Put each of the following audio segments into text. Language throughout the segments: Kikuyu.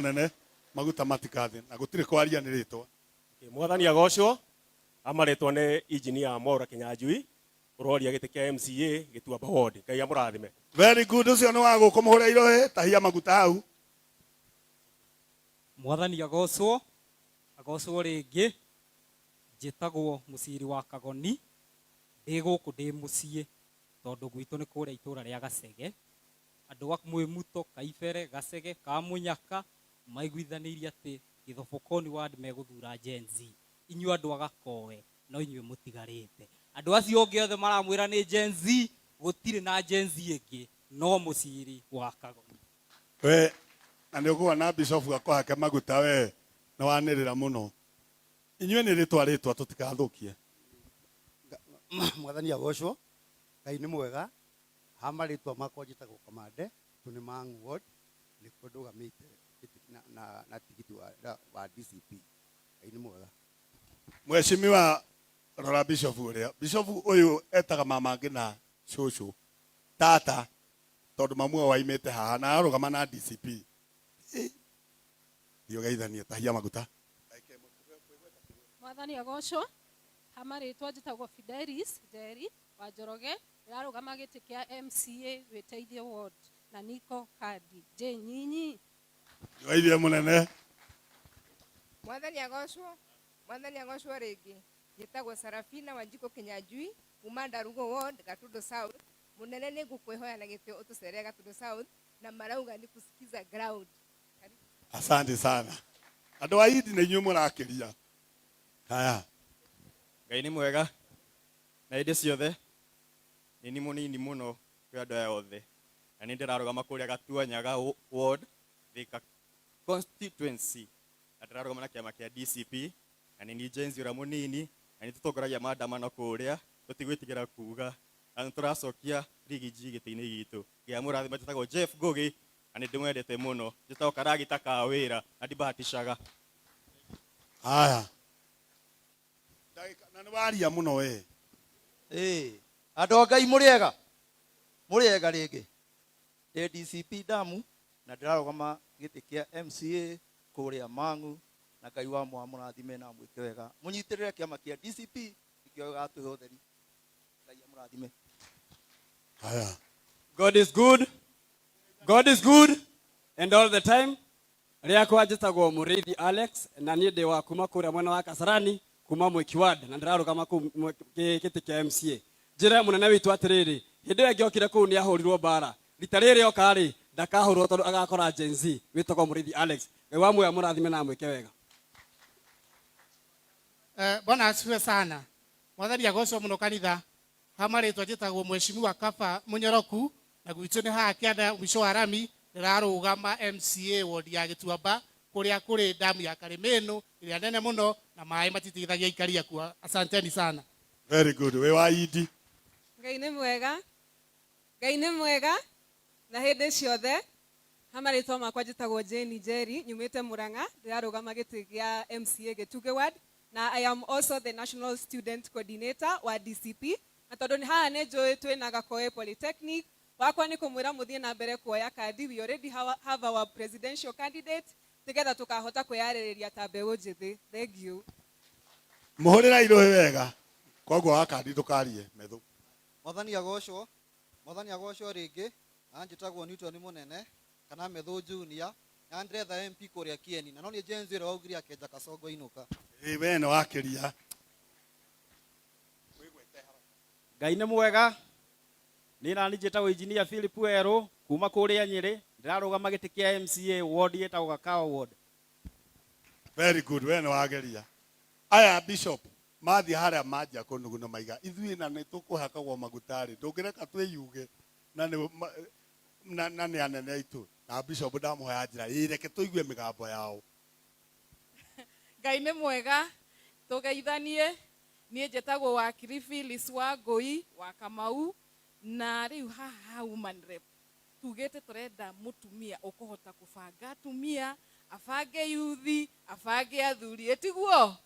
Nene maguta matikathi na gũtirĩ kwaria nĩ rĩtwa. Mwathani agocwo. Amarĩtwa nĩ Engineer Mwaura Kinyanjui, ũroria gĩtĩ kĩa MCA Gĩtuamba Ward. Ngai amũrathime. Very good, ũcio nĩ wa gũkũ mũhũre irohe tahia maguta hau. Mwathani agocwo, agocwo rĩngĩ. Njĩtagwo Mũciri wa Kagoni, ndĩ gũkũ ndĩ mũciĩ tondũ gwitũ nĩ kũrĩa itũra rĩa Gacege. Andũ a Mwĩmuto, Kaibere, Gacege, Kamunyaka maiguithanĩirie atĩ Gĩthobokoni ward megũthura Gen Z. Inyuĩ andũ a Gakoe no inyuĩ mũtigarĩte. Andũ acio angĩ othe maramwĩra nĩ Gen Z, gũtirĩ na Gen Z ĩngĩ no Mũciri wa Kagoni. We na nĩ ũkuona bishop akũhake maguta we nĩ wanĩrĩra mũno. Inyuĩ nĩ rĩtwa rĩtwa tũtikathũkie. Mwathani agocwo. Ngai nĩ mwega. Ha marĩtwa makwa njĩtagwo Kamande Tũnĩ Mang'u Ward, nĩkuo ndũgamĩte na, na, na tigiti wa, wa DCP. Ngai nĩ mwega. Mheshimiwa rora bishop ũrĩa. Bishop ũyũ etaga mama ngina cũcũ tata tondũ mamu wao aimĩte haha na ararũgama na DCP. Ĩ, thiĩ ũgeithanie tahia maguta. Mwathani agocwo. Ha marĩtwa njĩtagwo Fidelis Njeri wa Njoroge, ndĩrarũgama gĩtĩ kĩa MCA Wĩteithio Ward na niko kandi J nyinyi. Ngeithie mũnene. Mwathani agocwo. Mwathani agocwo rĩngĩ. Njĩtagwo Sarafina Wanjikũ Kinyanjui kuma Ndarugo Ward, Gatundu South. Mũnene nĩ ngũkwĩhoya na gĩtĩo ũtũcerere Gatundu South na marauga ni kusikiza ground. Karibu. Asante sana. Andũ a Idi nĩ inyuĩ mũrakĩria. Haya. Ngai nĩ mwega na hĩndĩ ciothe. Nĩ ni mũnini mũno kwĩ andũ aya othe na nĩ ndĩrarũgama kũrĩa Gatuanyaga Ward, Thika constituency, na ndĩrarũgama na kĩama kĩa DCP na nĩ niĩ Gen Z ũrĩa mũnini na nĩ tũtongoragia maandamano kũrĩa, tũtigwĩtigĩra kuga na nĩ tũracokia Riggy G gĩtĩ-inĩ gitũ. Ngai amũrathime. Njĩtagwo Jeff Ngũgĩ na nĩ ndĩmwendete mũno. Njĩtagwo karagita ka wĩra na ndibahatishaga. Haya. Ndagĩka na nĩ waria mũno we. Ĩĩ, andũ a Ngai mũrĩ ega? Mũrĩ ega rĩngĩ? Ndĩ DCP Damu na ndĩrarũgama gĩtĩ kĩa MCA kũrĩa Mang'u na Ngai wa amũrathime na amwĩke wega. Mũnyitĩrĩre kĩama kĩa DCP nĩkĩo gĩgatũhe ũtheri. Ngai amũrathime. Haya. God is good. God is good and all the time. Rĩakwa njĩtagwo Mũrĩithi Alex na niĩ ndĩ wa kuma kũrĩa mwena wa Kasarani kuma Mwiki Ward na ndĩrarũgama kũu gĩtĩ kĩa MCA. Njĩre mũnene witũ atĩrĩrĩ, hĩndĩ ĩyo ĩngĩ okire kũu nĩ ahũrirwo mbara. Rita rĩrĩ oka rĩ, ndakahũrwo tondũ agakora Gen Z wĩtagwo Mũrĩithi Alex. Ngai wa muoyo amũrathime na amwĩke wega. Bwana asifiwe sana. Mwathani agocwo mũno kanitha. Ha marĩtwa njĩtagwo Mheshimiwa Kaba Mũnyoroku na gwitũ nĩ haha kĩanda mũico wa rami. Ndĩrarũgama MCA ward ya Gĩtuamba kũrĩa kũrĩ damu ya Karĩmĩnũ ĩrĩa nene mũno na maĩ matiteithagia aikari akuo. Asanteni sana. Very good. Wĩ wa Idi. Ngai nĩ mwega. Ngai nĩ mwega na hĩndĩ ciothe. Ha marĩtwa makwa njĩtagwo Jane Njeri, nyumĩte Murang'a, ndĩrarũgama gĩtĩ gĩa MCA Gĩtugĩ Ward na I am also the National Student Coordinator wa DCP. Na tondũ nĩ haha nĩ njũĩ twĩna Gakoe Polytechnic, wakwa nĩ kũmwĩra mũthiĩ na mbere kuoya kandi. We already have our presidential candidate, nĩgetha tũkahota kwĩyarĩrĩria ta mbeũ njĩthĩ. Thank you. Mũhũrĩra irũhĩ wega. Koguo wa kandi ndũkarie methu. Mwathani agocwo. Mwathani agocwo rĩngĩ. Na njĩtagwo Newton Mũnene kana Methũ Junior na ndĩretha MP kũrĩa Kieni na no niĩ Gen Z ũrĩa waugire akenja Kasongo inũka. Ĩĩ we nĩ wakĩria. Ngai nĩ mwega. Niĩ nani njĩtagwo Engineer Philip Werũ kuma kũrĩa Nyĩrĩ, ndĩrarũgama gĩtĩ kĩa MCA ward ĩtagwo Gakawa ward. Very good, we nĩ wageria. Aya bishop mathiĩ harĩa manjia kũnuguna maiga ithuĩ na nĩ tũkũhakagwo maguta rĩ, ndũngĩreka twĩyuge na nĩ na, na nĩ anene aitũ. Na bishop ndamũhoya njĩra ĩ reke tũigue mĩgambo yao. Ngai nĩ mwega, tũgeithanie. Niĩ njĩtagwo Wakiri Phyllis Wangũi wa Kamau, na rĩu haha ha Woman Rep tugĩte tũrenda mũtumia ũkũhota kũbanga atumia, abange yuthi, abange athuri, ĩtiguo?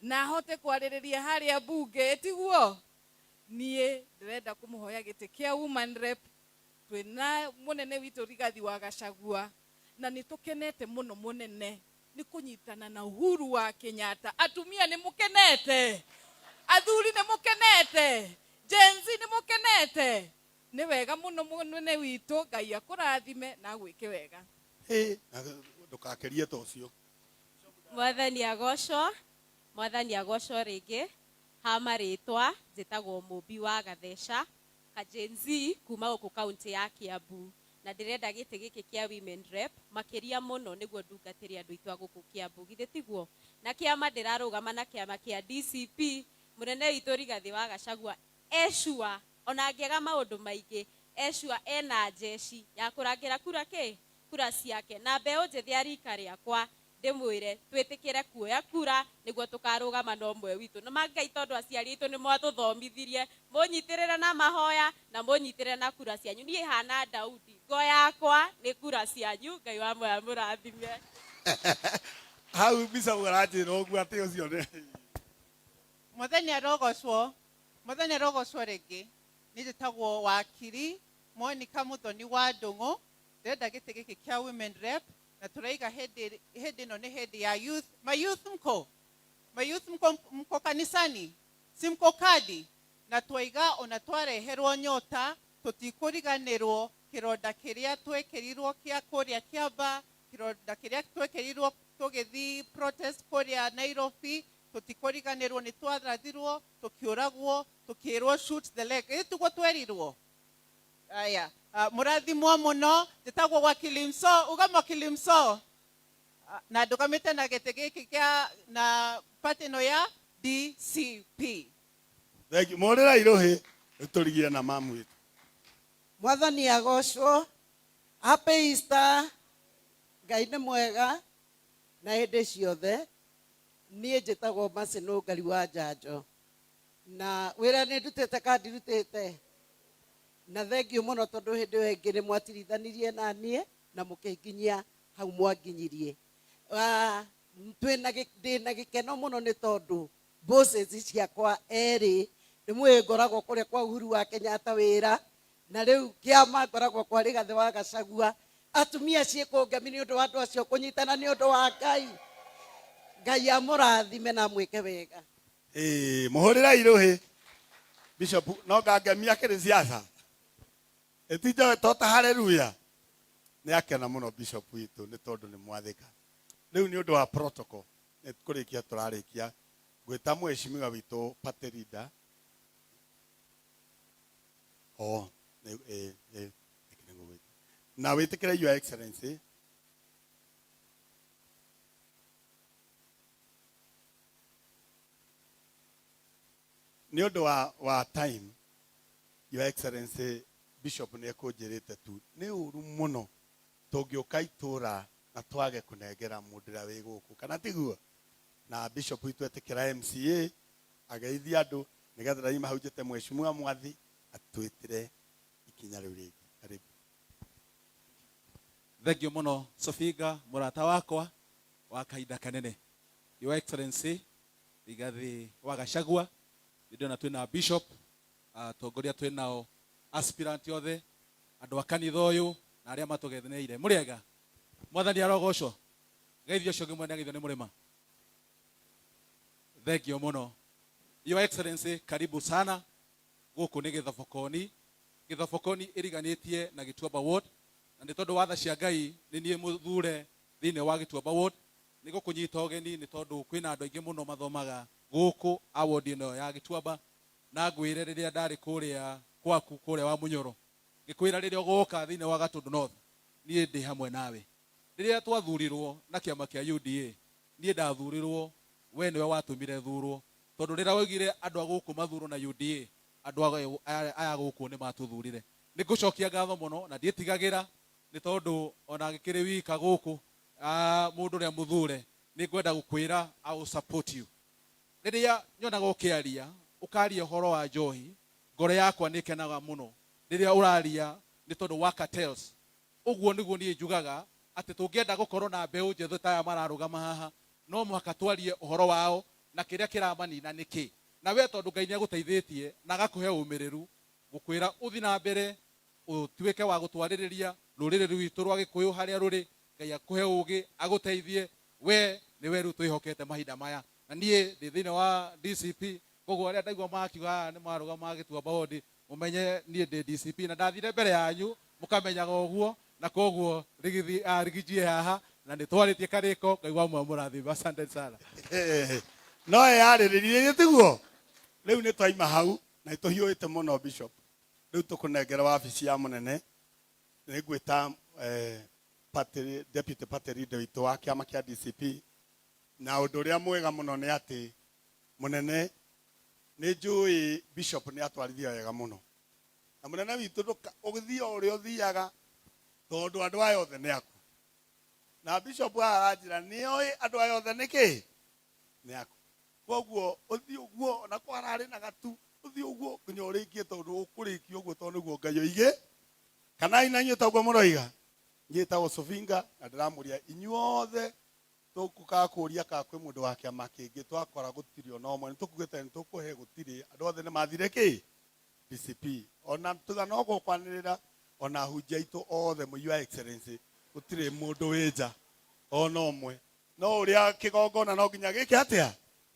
Na ahote kwarĩrĩria harĩa mbunge, ĩtiguo? Niĩ ndĩrenda kũmũhoya gĩtĩ kĩa Woman Rep, twĩna mũnene witũ Rigathi wa Gachagua, Na nĩ tũkenete mũno mũnene nĩ kũnyitana na Uhuru wa Kenyatta. Atumia nĩ mũkenete, athuri nĩ mũkenete, Gen Z nĩ mũkenete. Nĩ wega mũno mũnene witũ, Ngai akũrathime na agwĩke wega. Hĩ, na ndũkakerie ta ũcio. Mwathani agocwo, Mwathani agocwo rĩngĩ. Ha marĩtwa njĩtagwo Mũmbi wa Gatheca, ka Gen Z kuma gũkũ kaunti ya Kiambu. Na ndĩrenda gĩtĩ gĩkĩ kĩa Women Rep makĩria mũno nĩguo ndungatĩre andũ aitũ a gũkũ Kiambu. Githĩ tiguo? Na kĩama ndĩrarũgama na kĩama kĩa DCP, mũnene witũ Rigathĩ wa Gachagua e sure, ona angĩaga maũndũ maingĩ, e sure ena njeci ya kũrangĩra kura kĩ? Kura ciake. Na mbeũ njĩthĩ ya rika rĩakwa ndĩmwĩre twĩtĩkĩre kuoya kura nĩguo tũkarũgama na ũmwe witũ. Na ma Ngai tondũ aciari aitũ nĩ mwatũthomithirie, mũnyitĩrĩre na mahoya na mũnyitĩrĩre na kura cianyu. Niĩ hana Daudi, ngo yakwa nĩ kura cianyu. Ngai wa muoyo amũrathime. Hau mbica ũranjĩra ũguo atĩ ũcio nĩ Mwathani arogocwo, Mwathani arogocwo rĩngĩ. Niĩ njĩtagwo Wakiri Monica Muthoni wa Ndũng'ũ, ndĩrenda gĩtĩ gĩkĩ kĩa Women Rep, na tũraiga hĩndĩ hĩndĩ ĩno nĩ hĩndĩ ya youth. Ma youth mko? Ma youth mko, mko kanisani? Si mko kadi? Na twaiga ona twareherwo nyota tũtikũriganĩrwo kĩronda kĩrĩa twekĩrirwo kĩa kũrĩa Kĩamba, kĩronda kĩrĩa twekĩrirwo tũgĩthiĩ protest kũrĩa Nairobi, tũtikũriganĩrwo nĩ twarathirwo, tũkĩũragwo, tũkĩrwo shoot the leg. Ĩ tiguo twerirwo? Aya, mũrathimwo mũno. Njĩtagwo Wakili Mso, uga Mwakili Mso. Na ndũgamĩte na gĩtĩ gĩkĩ kĩa na party ĩno ya DCP. Thank you. Mũrĩra irũhĩ tũrigie na mamu witũ. Mwathani agocwo. Happy Easter. Ngai nĩ mwega na hĩndĩ ciothe. Niĩ njĩtagwo Mercy Nũngari wa Njanjo. Na wĩra nĩ ndutĩte ka ndirutĩte. Na thengiũ mũno tondũ hĩndĩ ĩyo ĩngĩ nĩ mwatiritanirie na niĩ na mũkĩnginyia hau mwanginyirie. Ndĩna gĩkeno mũno nĩ tondũ bosses ciakwa erĩ nĩ mũĩ ngoragwo kũrĩa kwa Uhuru wa Kenyatta wĩra, na rĩu kĩama ngoragwo kwa Rigathĩ wa Gachagua. Atumia ciĩkũngemi nĩ ũndũ wa andũ acio kũnyitana nĩ ũndũ wa Ngai. Ngai amũrathime na amwĩke wega. Ĩĩ, mũhũrĩrai rũhĩ. Bishop, no ngangemia kĩrĩ siasa. Ĩtinja tota haleluya. Nĩ akena mũno Bishop witũ nĩ tondũ nĩ mwathĩka. Rĩu nĩ ũndũ wa protocol, nĩ kũrĩkia tũrarĩkia. Ngwĩta mheshimiwa witũ party leader. Oh, nĩ, ĩ, ĩ, nĩ ngũgwĩta. Na wĩtĩkĩre Your Excellency. Nĩ ũndũ wa time, Your Excellency Bishop nĩ ekũnjĩrĩte tu nĩ ũru mũno tũngĩũka itũra na twage kũnengera mũndũ ũrĩa wĩ gũkũ, kana tiguo? Na Bishop witũ etĩkĩra MCA ageithie andũ nĩgetha ndaima hau njĩte mheshimiwa Mwathi atwĩtĩre ikinya rĩu rĩngĩ. Karibu. Thank you mũno Sofinga, mũrata wakwa wa kahinda kanene. Your Excellency Rigathi wa Gachagua, ndĩrona twĩna Bishop, atongoria twĩnao, aspirant othe, andũ a kanitha ũyũ na arĩa matũgeneire. Mũrĩega? Mwathani arogocwo. Geithio ũcio ũngĩ mwene ageithio nĩ mũrĩma. Thank you mũno. Your Excellency, karibu sana. Gũkũ nĩ Gĩthobokoni. Gĩthobokoni ĩriganĩtie na Gĩtuamba Ward, na nĩ tondũ wa tha cia Ngai nĩ niĩ mũthure thĩinĩ wa Gĩtuamba Ward. Nĩ gũkũnyita ũgeni nĩ tondũ kwĩna andũ aingĩ mũno mathomaga gũkũ a ward ĩno ya Gĩtuamba, na ngwĩre rĩrĩa ndarĩ kũrĩa gwaku kũrĩa wa Mũnyoro, ngĩkwĩra rĩrĩa ũgoka thĩinĩ wa Gatundu North, niĩ ndĩ hamwe nawe. Rĩrĩa twathurirwo na kĩama kĩa UDA, niĩ ndathurirwo, we nĩwe watũmire thurwo, tondũ rĩrĩa waugire andũ a gũkũ mathurwo na UDA, andũ aya gũkũ nĩ matũthurire. Nĩ ngũcokia ngatho mũno na ndiĩtigagĩra nĩ tondũ ona ngĩkĩrĩ wika gũkũ, mũndũ ũrĩa mũthure, nĩ ngwenda gũkwĩra I will support you. Rĩrĩa nyonaga ũkĩaria, ũkaria ũhoro wa njohi, ngoro yakwa nĩ ĩkenaga mũno rĩrĩa ũraria nĩ tondũ wa cartels. Ũguo nĩguo niĩ njugaga atĩ tũngĩenda gũkorwo na mbeũ njĩthĩ ta aya mararũgama haha, no mũhaka twarie ũhoro wao na kĩrĩa kĩramanina nĩ kĩ. Na we tondũ Ngai nĩ agũteithĩtie na agakũhe ũmĩrĩru, ngũkwĩra ũthi na mbere ũtuĩke wa gũtwarĩrĩria rũrĩrĩ rwitũ rwa Gĩkũyũ harĩa rũrĩ. Ngai akũhe ũgĩ, agũteithie. We nĩwe rĩu twĩhokete mahinda maya, na niĩ ndĩ thĩinĩ wa DCP. Koguo arĩa ndaigua makiuga haha nĩ marũgama Gĩtuamba ward, mũmenye niĩ ndĩ DCP na ndathire mbere yanyu mũkamenyaga ũguo, na koguo rigithi rigijie haha na nĩ twarĩtie karĩko. Ngai wa mũrathime. Asante sana. No eyarĩrĩrie tiguo rĩu nĩ twaima hau na nĩ tũhiũhĩte mũno bishop. Rĩu tũkũnengera wabici ya mũnene, nĩ ngwĩta party, deputy party leader witũ wa kĩama kĩa DCP. Na ũndũ ũrĩa mwega mũno nĩ atĩ mũnene nĩ njũĩ bishop nĩ atwarithia wega mũno, na mũnene witũ ũgĩthiĩ o ũrĩa ũthiaga tondũ andũ aya othe nĩ aku, na bishop haha aranjĩra nĩ oĩ andũ aya othe nĩ kĩ nĩ aku, koguo ũthiĩ ũguo ona kwararĩ na gatu, ũthiĩ ũguo nginya ũrĩkie, tondũ ũkũrĩkia ũguo tondũ nĩguo Ngai oige. Kana ina inyuĩ toguo mũroiga? Njĩtagwo Sofinga na ndĩramũria inyuothe, tũkũkaga kũria kana kwĩ mũndũ wa kĩama kĩngĩ, twakora gũtirĩ ona ũmwe. Nĩ tũkugĩte nĩ tũkũhe, gũtirĩ, andũ othe nĩ mathire kĩ DCP. Ona tuga no gũkwanĩrĩra, ona ahunjia aitũ othe, Your Excellency, gũtirĩ mũndũ wĩ nja ona ũmwe. No ũrĩa kĩgongona no nginya gĩke atĩa,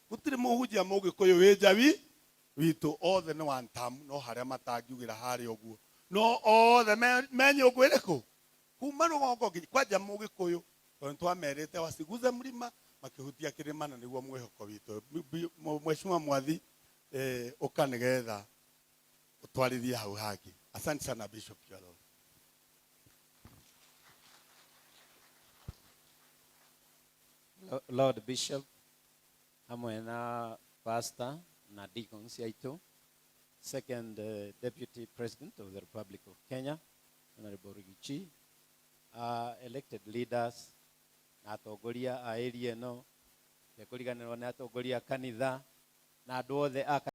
gũtirĩ mũhunjia mũgĩkũyũ wĩ nja witũ, othe nĩ one term, no harĩa matangiugĩra harĩa ũguo, no othe me nyũngũ ĩrĩkũ kuma rũgongo nginya kwanja mũgĩkũyũ, tondũ nĩtwamerĩte wasiguze mlima makĩhutia kĩrĩma, na nĩguo mwĩhoko witũ. Mheshimiwa Mwathi, ũka nĩgetha ũtwarithie hau hangĩ. Asante sana Bishop Kiaroro. Lord Bishop hamwe na pastor na deacons aitũ, second deputy president of the Republic of Kenya Honorable Rigathi, elected leaders na atongoria a area ĩno, tekũriganĩrwo nĩ atongoria a kanitha na andũ othe a